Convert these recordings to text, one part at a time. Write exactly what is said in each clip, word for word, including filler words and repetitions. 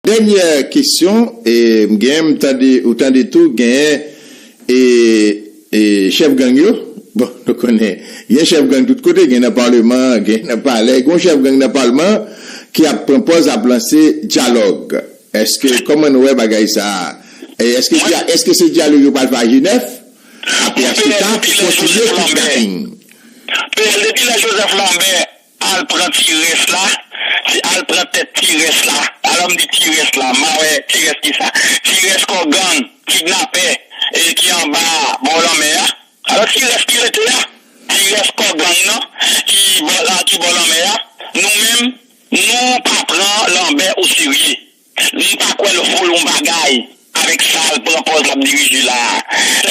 Dènyè kesyon, e, m gen, m tande, ou tande tou, gen, e, e, chèf gang yo. Bon, nou konnen, gen chèf gang tout kote, gen nan palman, gen nan palè, gen chèf gang nan palman ki ap pran pòz ap lanse dyalòg. Èske, kòman nou wè bagay sa a? E èske se, èske se dyalòg yo pral fè a Jenèf? Apre H T K pou kontinye kidnaping. P L depi lè Joseph Lambert al pran ti rès la, ti al pran tèt ti rès la. Alò m di ti rès la, m pa wè ti rès kisa. Ti rès kò gang, kidnapè, e ki anba bò lanmè a. Alò ti rès ki rete a, ti rès kò gang nan, ki bò la, ki bò lanmè a, nou menm, nou pa pran Lambert oserye. Nou pa kwè l vo yon bagay avèk sa l pran pòz l ap dirije la a.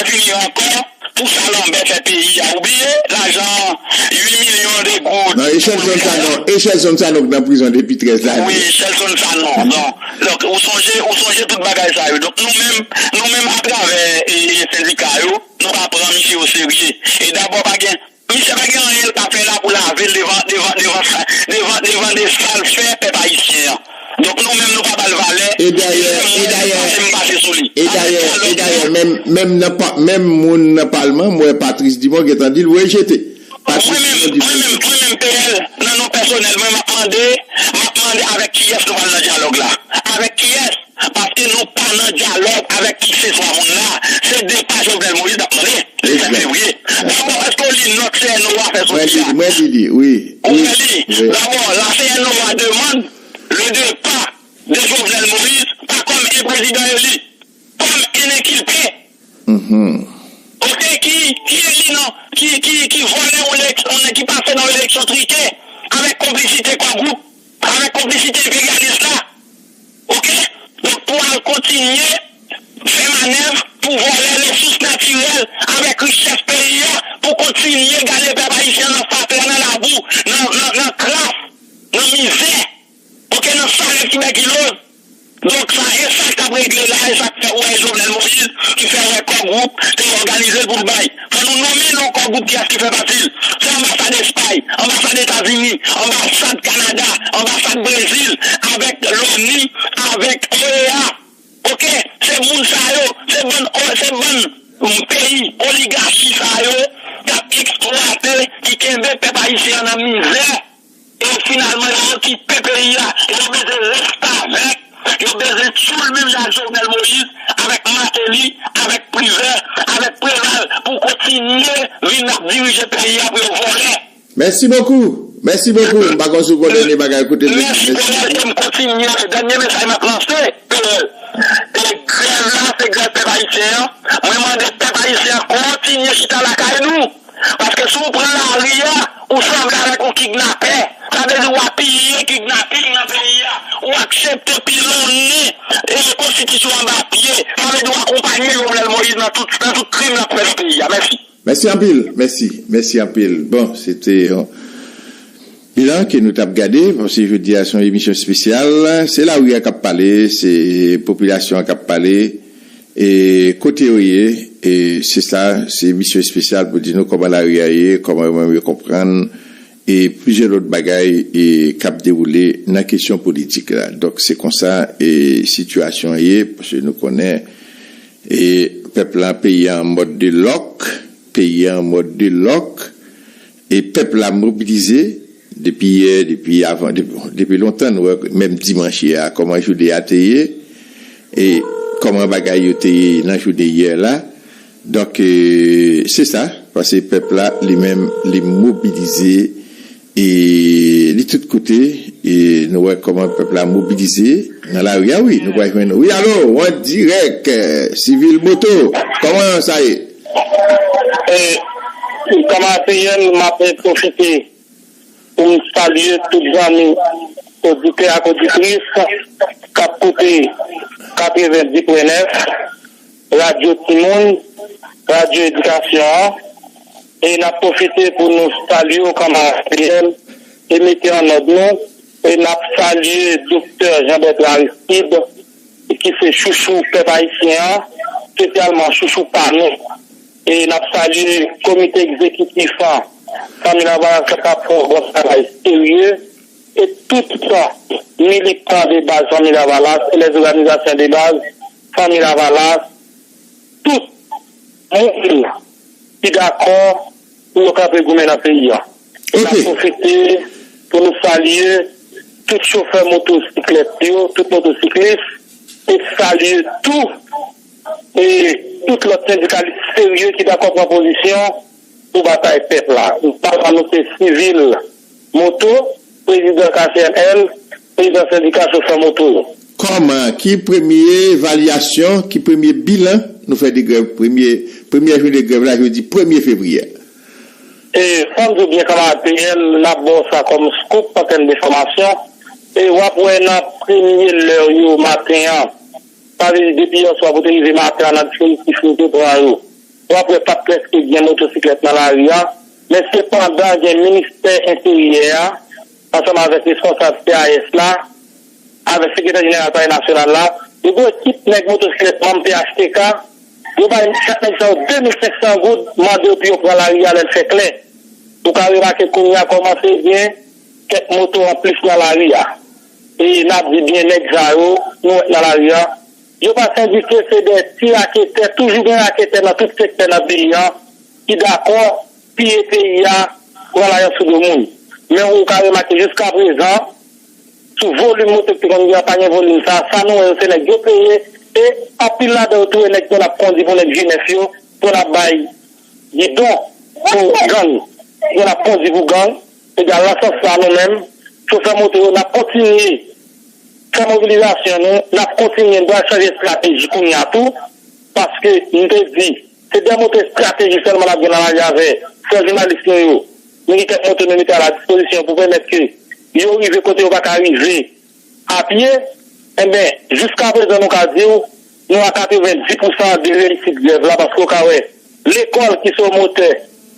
Epi li ankò, pou sa Lanbè fè peyi a, ou bliye lajan uit milyon de goud. Non, e Shelson Sanon, e Shelson Sanon k nan prizon depi trèz lane. Wi, Shelson Sanon. Donk, donk, ou sonje, ou sonje tout bagay sa yo. Donk, nou menm, nou menm atravè e, e sendika yo, nou pa pran misye oserye. E dabò pa gen Misye pa gen anyen l ka fè la pou lave l devan, devan, devan sa, devan, devan de sa l fè pèp ayisyen an. Donk nou menm nou pa ba l valè. E dayè, e dayè, e dayè, e dayè, menm, menm nan pa, menm moun nan palman, m wè Patrice Dumont gentan di l rejete. Patrice Dumont di l rejete. Mwen menm, mwen menm, mwen menm, P L, nan non pèsonèl mwen, m ap mande, m ap mande avèk kiyès nou pral nan dyalòg la. Avèk kiyès? Paske nou pa nan dyalòg avèk kikseswa moun la. Se depa Jovenel Moïse n ap mande, le sèt fevriye. Dabò, èske w li nòt C N O a fè soti a? Mwen li, mwen li li, wi. Ou fè li. Dabò, la C N O a demande le départ de Jovenel Moïse, pa kòm en prezidan eli, kòm en enkilpe. Oke, ki, ki eli nan, ki, ki, ki vòlè yon eleksyon, yon nèg ki pase nan yon eleksyon trike, avèk konplisite kò gwoup, avèk konplisite enperyalis la. Oke? Donk, pou al kontinye fè manèv, pou vòlè resous natirèl avèk richès peyi a, pou kontinye gade pèp ayisyen nan fatra, nan labou, nan, nan, nan kras, nan mizè, oke, nan salè tibèkiloz. Donk, sa, e sa k ap regle la, e sa k fè ou wè Jovenel Moïse, ki fè wè kò gwoup te òganize l pou l bay. Fò nou nonmen non kò gwoup kiyès ki fè pati l. Se anbasad Espay, anbasad Etazini, anbasad Kanada, anbasad Brezil, avèk loni, avèk O E A. Oke, se moun sa yo, se bann, se bann, mm, peyi, oligachi sa yo k ap eksplwate, ki kenbe pèp ayisyen an nan mizè. E finalman, yo okipe peyi a. Yo bezwen restavèk. Yo bezwen tchoul menm jan ak Jovenel Moïse, avèk Martelly, avèk Privert, avèk Preval, pou kontinye vin ap dirije peyi a pou yo vòlè. Mèsi bokou. Mèsi bokou. M pa konn si w konn dènye bagay kote m vin. Mèsi, P L, e m kontinye. Dènye mesaj m ap lanse, P L. E grèv la, se grèv pèp ayisyen an. Mwen mande pèp ayisyen an kontinye chita lakay nou. Paske si w pran lari a, ou sanble avèk yon kidnapè. Sa vle di w apiye kidnaping nan peyi a. Ou aksepte pilonnen e konstitisyon anba pye. Sa vle di w akonpanye Jovenel Moïse nan tout, nan tout krim l ap fè nan peyi a. Mèsi. Mèsi anpil. Mèsi. Mèsi anpil. Bon, se te yon bilan ke nou t ap gade, paske jodi a se yon emisyon espesyal. Se lari a k ap pale, se popilasyon an k ap pale. E kote yo ye, e se sa, se emisyon espesyal pou di nou kòman lari a ye, kòman yo menm yo konprann, e plizyè lòt bagay, e k ap dewoule nan kesyon politik la. Donk, se konsa, e sitiyasyon an ye, paske nou konnen, e pèp la, peyi a an mòd de lòk, peyi a an mòd de lòk, e pèp la mobilize, depi yè, depi avan, depi, depi lontan, nou wè, menm dimanch yè a, kòman jounen a te ye, e kòman bagay yo te ye nan jounen yè la. Donk, e, se sa, paske pèp la, li menm, li mobilize, e li tout kote, e nou wè kòman pèp la mobilize nan lari a, wi, nou pral jwenn. Wi, alo, ou an dirèk, e, Civil Moto, kòman sa ye? E, kòman se ye, m ap pwofite pou m salye tout zanmi oditè ak oditris k ap koute katrevenndis pwen nèf, Radyo Timoun, Radyo Edikasyon an, e n ap pwofite pou nou salye w, kanmarad Ariel, e mete an òd nou, e n ap salye Doktè Jean Bertrand Aristide, ki se chouchou pèp ayisyen an, espesyalman chouchou pa nou. E n ap salye komite egzekitif an, Fanmi Lavalas la k ap fè yon bon travay serye. E tout militan de baz Fanmi Lavalas e lèzòganizasyon de baz Fanmi Lavalas, tout moun ki dakò pou yo kanpe goumen nan peyi a. E n ap pwofite pou nou salye tout chofè motosiklèt yo, tout motosiklis, e salye tou e tout lòt sendikalis serye ki dakò pran pozisyon pou batay pèp la. M pral anonse Sivil Moto, prezidan K C N L, prezidan sendika chofè moto yo. Kòman, ki premye evalyasyon, ki premye bilan nou fè de grèv, premye, premyè jounen de grèv la, jodi premye fevriye a? E, fò m di w byen, kanmarad P L, n ap ba w sa kòm scoop, antèn de enfòmasyon. E w ap wè nan premye lè yo maten an, sa vle di depi yè swa pou te rive maten an nan dispozitif nou te pran yo, w ap wè pa t prèske gen motosiklèt nan lari a. Men sepandan, gen Ministè Enteryè a, ansanm avèk responsab C I S la, avèk sekretè jeneral Palè Nasyonal la, yo gen ekip nèg motosiklèt manm P H T K, yo bay chak nèg sa yo de mil senk san goud, mande yo pou yo pran lari a lè l fè klè. Ou ka remake kounye a kòmanse gen kèk moto anplis nan lari a. E n ap di byen nèg sa yo, nou wè nan lari a, yo pa sendike, se de ti raketè, toujou gen raketè nan tout sektè nan peyi a, ki dakò piye peyi a, pran lajan sou do moun. Men ou ka remake jiska prezan, sou volim moto ki te konn gen an, pa gen volim sa. Sa nou wè yo se nèg yo peye, e anpil ladan yo tou e nèg yo n ap kondi pou nèg G nèf yo, pou n ap bay gidon pou gang, pou n ap kondi pou gang. Egal, nan sans sa, nou menm, chofè moto yo, n ap kontinye fè mobilizasyon nou, n ap kontinye, nou pral chanje estrateji kounye a tou, paske m te di, se de moto estrateji sèlman n ap gen nan lari avè frè jounalis nou yo. Nou gen kèk moto nou mete a la dispozisyon pou pèmèt ke yo rive kote yo pa ka rive a pye, enben, jiska prezan nou ka di w, nou a katrevenndis pousan de reyisit grèv la, paske w ka wè, lekòl ki sou motè,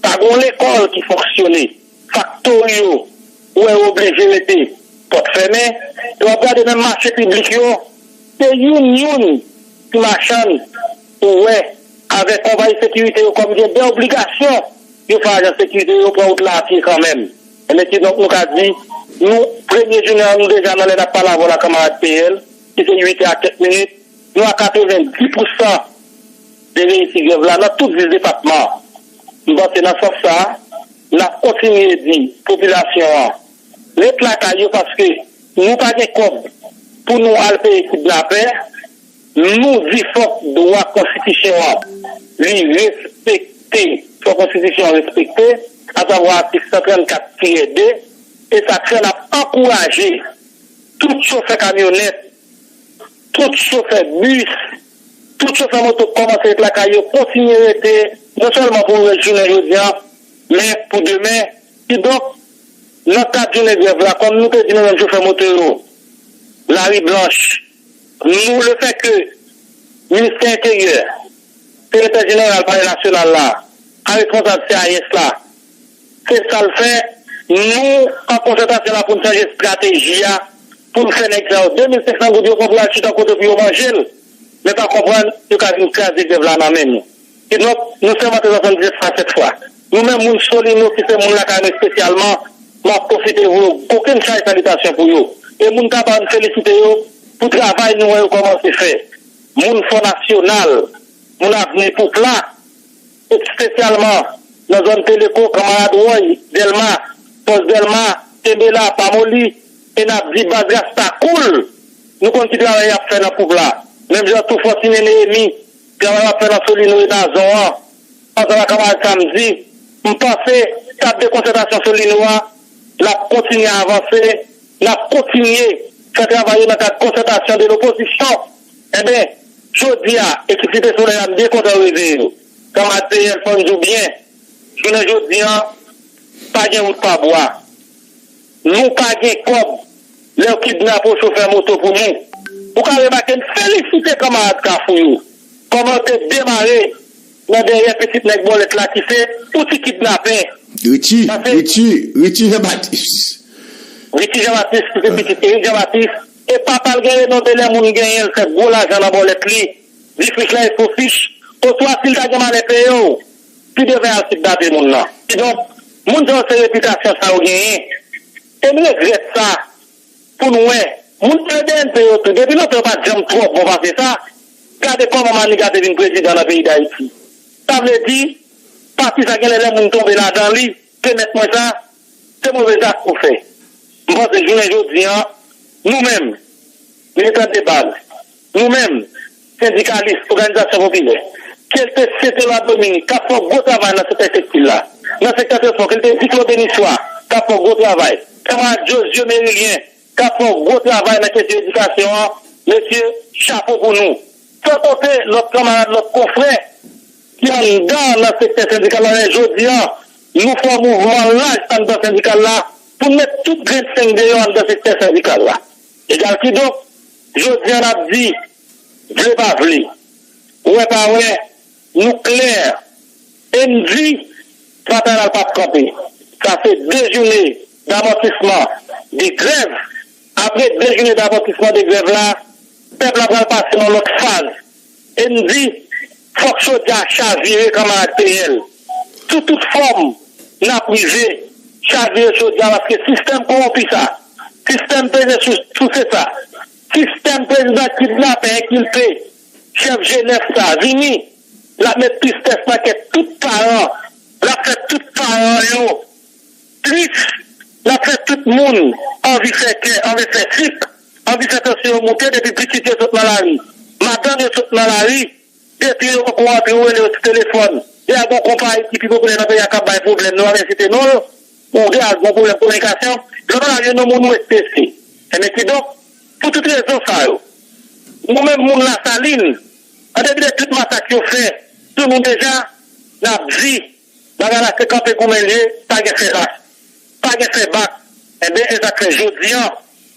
pa gen yon lekòl ki fonksyone, faktori yo, ou wè yo oblije rete pòt fèmen, e w ap gade menm mache piblik yo, se youn youn ti machann ou wè avèk konpayi sekirite yo kòm gen de obligasyon yo fè ajan sekirite yo pran wout la a pye kanmenm. Enben kidonk nou ka di, nou, premye jounen an, nou deja nan lè n ap pale avè w la, kanmarad P L, ki se uit è a kèk minit, nou a katrevenndis pousan de reyisi grèv la nan tout dis depatman an. M panse nan sans sa a, n ap kontinye di popilasyon an ret lakay yo paske nou pa gen kòb pou nou al peye kidnapè. Nou di fòk dwa konstitisyon an li respekte, fòk konstitisyon an respekte, asavwa atik san trannkat tirè de, e sa k fè n ap ankouraje tout chofè kamyonèt, tout chofè bis, tout chofè moto k kòmanse ret lakay yo, kontinye rete, non sèlman pou rès jounen jodi a, men pou demen. Kidonk, nan kad jounen grèv la, kòm nou te di nou menm chofè moto yo, lari blanch, nou, lefètke Ministè Enteryè, Sekretè Jeneral Palè Nasyonal la, ak responsab C I S la, se sa l fè, nou an konsètasyon la pou n chanje estrateji a, pou n fè nèg sa yo de mil senk san goud yo pran pou y al chita kote pou yo manje l, men pa konprann yo ka vin kraze grèv la nan men nou. Kidonk, nou sèmante swasanndisèt fwa sèt fwa. Nou menm moun Solino ki se moun lakay nou espesyalman, m ap pwofite voye yon kokenn chay salitasyon pou yo. E moun Taba, n felisite yo pou travay nou wè yo kòmanse fè. Moun Fò Nasyonal, moun Avni Poupla, espesyalman nan zòn Teleko, kanmarad Woy, Dèlma, Pòs Dèlma, kenbe la, pa moli, e n ap di baz Rasta cool, nou konn ki travay y ap fè nan Poupla. Menm jan tou Fòtine Neyemi, travay w ap fè nan Solino e Nazon an, ansanm ak kanmarad Samdi, m panse tab de konsètasyon Solino a, l ap kontinye avanse, n ap kontinye fè travay yo nan kad konsètasyon de lopozisyon. Enben, jodi a, ekip Site Solèy la, m byen kontan reveye yo. Kanmarad P L, fò n di w byen, jounen jodi a, pa gen wout pa bwa. Nou pa gen kòb lè yo kidnape yon chofè moto pou nou. Ou ka remake, m felisite kanmarad Kafou yo. Kòman yo te demare nan dèyè pitit nèg bòlèt la ki se yon ti kidnapè. Richie, Richie, Richie Jean Baptiste. Richie Jean Baptiste, ki se pitit Eric Jean Baptiste. E papa l gen renome lè moun genyen l fè gwo lajan nan bòlèt li. Di fich la e fo fich. Oswa si l ta gen malè peye w, pi devan al kidnape moun nan. Kidonk, moun sa yo se repitasyon sa yo genyen. E m regrèt sa. pou n wè. Moun L D N P yo tou, depi lontan yo pa t janm twò bon pase sa. Gade kòman Maniga te vin prezidan nan peyi Dayiti. Sa vle di, pati sa gen lè lè moun tonbe ladan li, te mèt mwen sa, se move zak ou fè. M panse jounen jodi an, nou menm, militan de baz, nou menm, sendikalis, òganizasyon popilè, ke l te Sentelwa Dominik, k ap fè yon gwo travay nan sektè tekstil la, nan sektè transpò, ke l te Diklo Deniswa, k ap fè yon gwo travay, kanmarad Jozye Merilyen, k ap fè yon gwo travay nan kesyon edikasyon an, mesye, chapo pou nou. San konte lòt kanmarad, lòt konfrè ki anndan nan sektè sendikal la, men jodi a, nou fè yon mouvman laj anndan sendikal la pou n met tout grenn senk deyò anndan sektè sendikal la. Egal kidonk, jodi a n ap di, vle pa vle, wè pa wè, nou klè, e n di, batay la p ap kanpe. Sa se de jounen damòtisman de grèv. Apre de jounen damòtisman de grèv la, pèp la pral pase nan lòt faz. E n di, fòk chodyè a chavire kanmarad P L. Sou tout fòm, n ap rive chavire chodyè a paske sistèm kowonpi sa, sistèm peze sou, souse sa, sistèm prezidan kidnapè, enkilpe, chèf G nèf sa, vini, l ap met tristès nan kè tout paran, l ap fè tout paran yo tris, l ap fè tout moun anvi fè kè, anvi fè sik, anvi fè tansyon yo moute depi pitit yo sot nan lari, madanm yo sot nan lari, depi yo poko antre ou rele yo sou telefòn. Deja gon konpayi ki pi popilè nan peyi a k ap bay pwoblèm, nou pa menm site non l, ou deja gon pwoblèm kominikasyon, lè w nan lari yo non moun ou espese. Enben kidonk, pou tout rezon sa yo, nou menm moun Lasalin, an depi de tout masak yo fè sou nou deja, n ap di, bagay la se kanpe goumen l ye, pa gen fè bak. Pa gen fè bak. Enben, e sa k fè jodi an,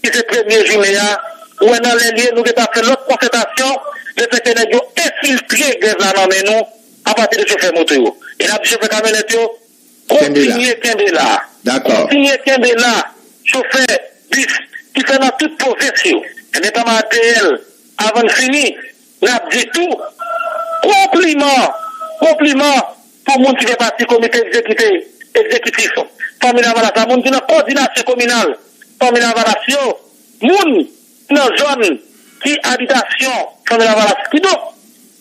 ki se premye jounen an, ou wè nan lè l ye, nou gentan fè lòt konsètasyon, lefètke nèg yo enfiltre grèv la nan men nou, apati de chofè moto yo. E n ap di chofè kamyonèt yo, Kenbe la. Kontinye kenbe la. Dakò. Kontinye kenbe la. Chofè bis ki fè nan tout pwovens yo. Enben, kanmarad P L, avan n fini, n ap di tou, konpliman, konpliman pou moun ki fè pati komite egzekite, egzekitif Fanmi Lavalas la, moun ki nan kowòdinasyon kominal Fanmi Lavalas yo, moun nan zòn ki abitasyon Fanmi Lavalas. Kidonk,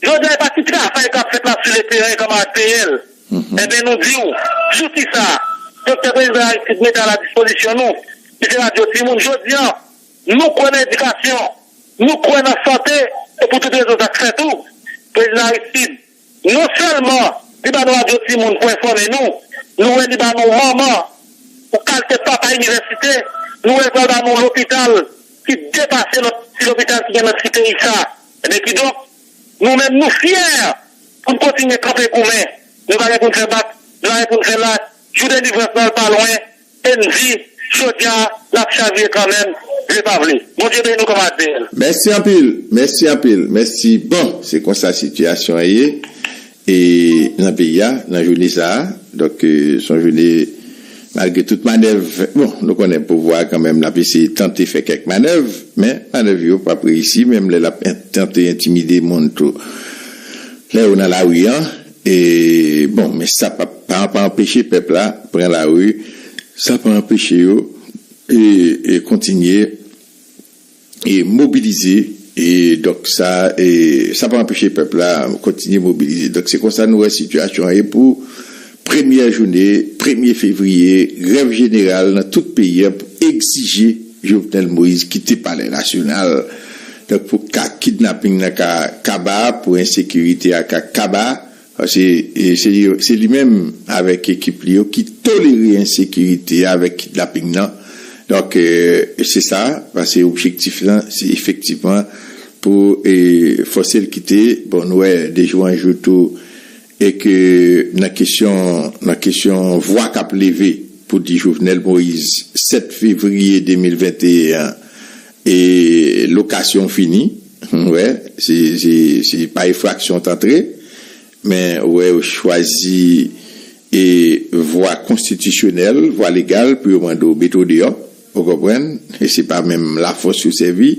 jodi a, e pa ti travay k ap fèt la sou le teren, kanmarad P L. Enben, nou di w, zouti sa, Doktè Prezidan Aristide mete a la dispozisyon nou, ki se Radyo Timoun, jodi a, nou kwè nan edikasyon, nou kwè nan sante, e pou tout rezon sa k fèt tou, Prezidan Aristide, non sèlman li ba nou Radyo Timoun pou enfòme nou, nou wè li ba nou manman, yon kalite papa inivèsite, nou wè li pral ba nou lopital ki depase lòt ti lopital ki gen nan ti peyi sa. Enben, kidonk, nou menm, nou fyè pou n kontinye kanpe goumen. Nou pa gen pou n fè bak, nou pa gen pou n fè lach. Jou delivrans lan pa lwen. E n di, jodi a, l ap chavire kanmenm, vle pa vle. Bondye beni nou, kanmarad P L. Mèsi anpil, mèsi anpil, mèsi. Bon, se konsa sitiyasyon an ye e nan peyi a, nan jounen sa a. Donk, e, se yon jounen, malgre tout manèv, bon, nou konnen pouvwa a kanmenm, l ap eseye tante fè kèk manèv, men manèv yo p ap reyisi, menm lè l ap en-, tante entimide moun tou. Lè yo nan lari a, e, bon, men sa pa, pa, pa anpeche pèp la pran lari, sa pa anpeche yo, e, e kontinye, e mobilize, e donk sa, e sa pa anpeche pèp la kontinye mobilize. Donk se konsa nou wè sitiyasyon an ye pou premyè jounen, premye fevriye, grèv jeneral nan tout peyi a pou egzije Jovenel Moïse kite Palè Nasyonal. Donk pou ka kidnaping nan ka kaba, pou ensekirite a ka kaba, paske, e, se li, se li menm avèk ekip li yo ki tolere ensekirite a avèk kidnaping nan. Donk, e, se sa, paske objektif lan, se efektivman pou, e, fòse l kite. Bon, nou wè de jou an jou tou, e ke nan kesyon, nan kesyon vwa k ap leve pou di Jovenel Moïse, sèt fevriye de mil venteyen, e lokasyon fini. Wè, se, se, se pa enfraksyon w t antre, men wè, yo chwazi e vwa konstitisyonèl, vwa legal pou yo mande w mete w deyò, ou konprann? E se pa menm lafòs yo sèvi,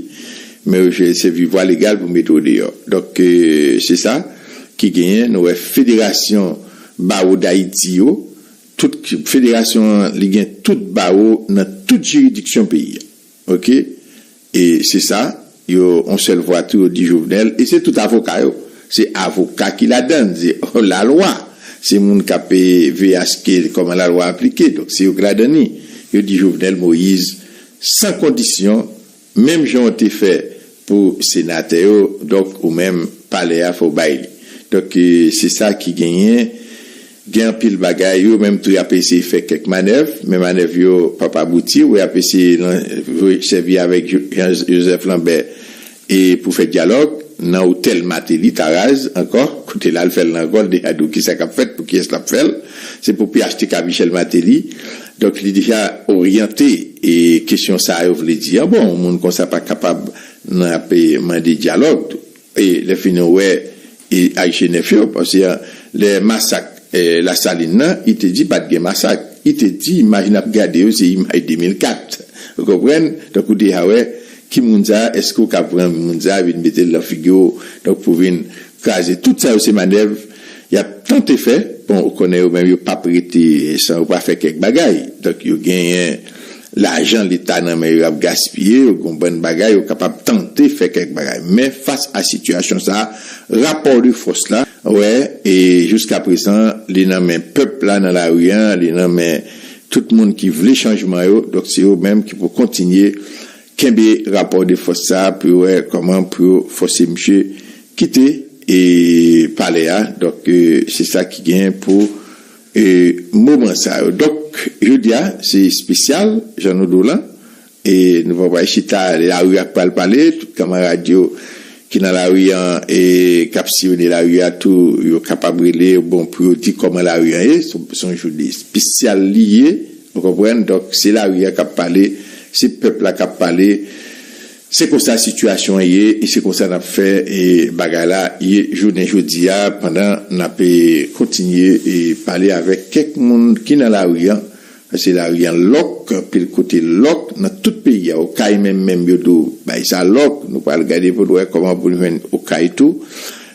men yo sèvi vwa legal pou mete w deyò. Donk, e, se sa ki genyen, nou wè Federasyon Bawo Dayiti yo, tout federasyon an, li gen tout bawo nan tout jiridiksyon peyi a. Ok? E se sa, yo, yon sèl vwa tou, yo di Jovenel, e se tout avoka yo. Se avoka ki ladann, se lalwa. Se moun k ap veye aske kòman lalwa aplike. Donk, se yo k ladann li. Yo di Jovenel Moïse, san kondisyon, menm jan w te fè pou senatè yo, donk, ou menm, palè a, fò w bay li. Donk, se sa ki genyen. Gen anpil bagay, yo menm tou, y ap eseye fè kèk manèv, men manèv yo p ap abouti, ou y ap eseye sèvi avèk Joseph Lambert e pou fè dyalòg nan otèl Martelly, Taraz, ankò, kote l al fè l nan ankò, l deja di w kisa k ap fèt, pou kiyès l ap fè l, se pou P H T K Michel Martelly. Donk, li deja oryante e kesyon sa yo vle di an, bon, yon moun konsa pa kapab nan ap mande dyalòg tou. E lè fini, ou wè, e Ayisyen nèf yo, paske lè masak Lasalin nan, li te di pa t gen masak. Li te di imaj n ap gade yo, se imaj de mil kat. Ou konprann? Donk, ou deja wè ki moun sa, èske w ka pran moun sa, vin mete l nan figi w, donk, pou vin kraze. Tout sa yo, se manèv y ap tante fè. Bon, ou konnen yo menm, yo p ap rete san yo pa fè kèk bagay. Donk, yo genyen lajan Leta nan men yo ap gaspiye, yo gen yon bann bagay, yo kapab tante fè kèk bagay. Men fas a sitiyasyon sa a, rapò de fòs la, wè, e jiska prezan, li nan men pèp la nan lari a, li nan men tout moun ki vle chanjman yo, donk se yo menm ki pou kontinye kenbe rapò de fòs sa a pou yo wè kòman pou yo fòse misye kite e palè a. Donk, e, se sa ki gen pou e, moman sa yo. Donk, jodi a, se espesyal, jan nou di w lan. E nou pa pral chita, lari a k pral pale, tout kanmarad yo ki nan lari an, e k ap siyone lari a tou, yo kapab rele, bon, pou yo di kòman lari an ye. Se, se yon jounen espesyal li ye, ou konprann? Donk, se lari a k ap pale, se pèp la k ap pale. Se konsa sitiyasyon an ye, e se konsa n ap fè, e, bagay la ye jounen jodi a, pandan n ap, e, kontinye, e, pale avèk kèk moun ki nan lari an. Paske lari an lòk, anpil kote lòk nan tout peyi a. Okay menm, menm yo di w bagay sa lòk. Nou pral gade pou nou wè kòman pou nou jwenn Okay tou,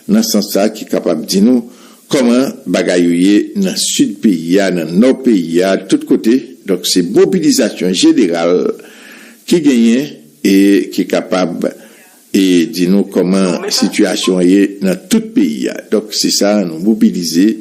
nan sans sa ki kapab di nou kòman bagay yo ye nan sid peyi a, nan nò peyi a, tout kote. Donk, se mobilizasyon jeneral ki genyen e ki kapab e di nou kòman sitiyasyon an ye nan tout peyi a. Donk, se sa, nou mobilize.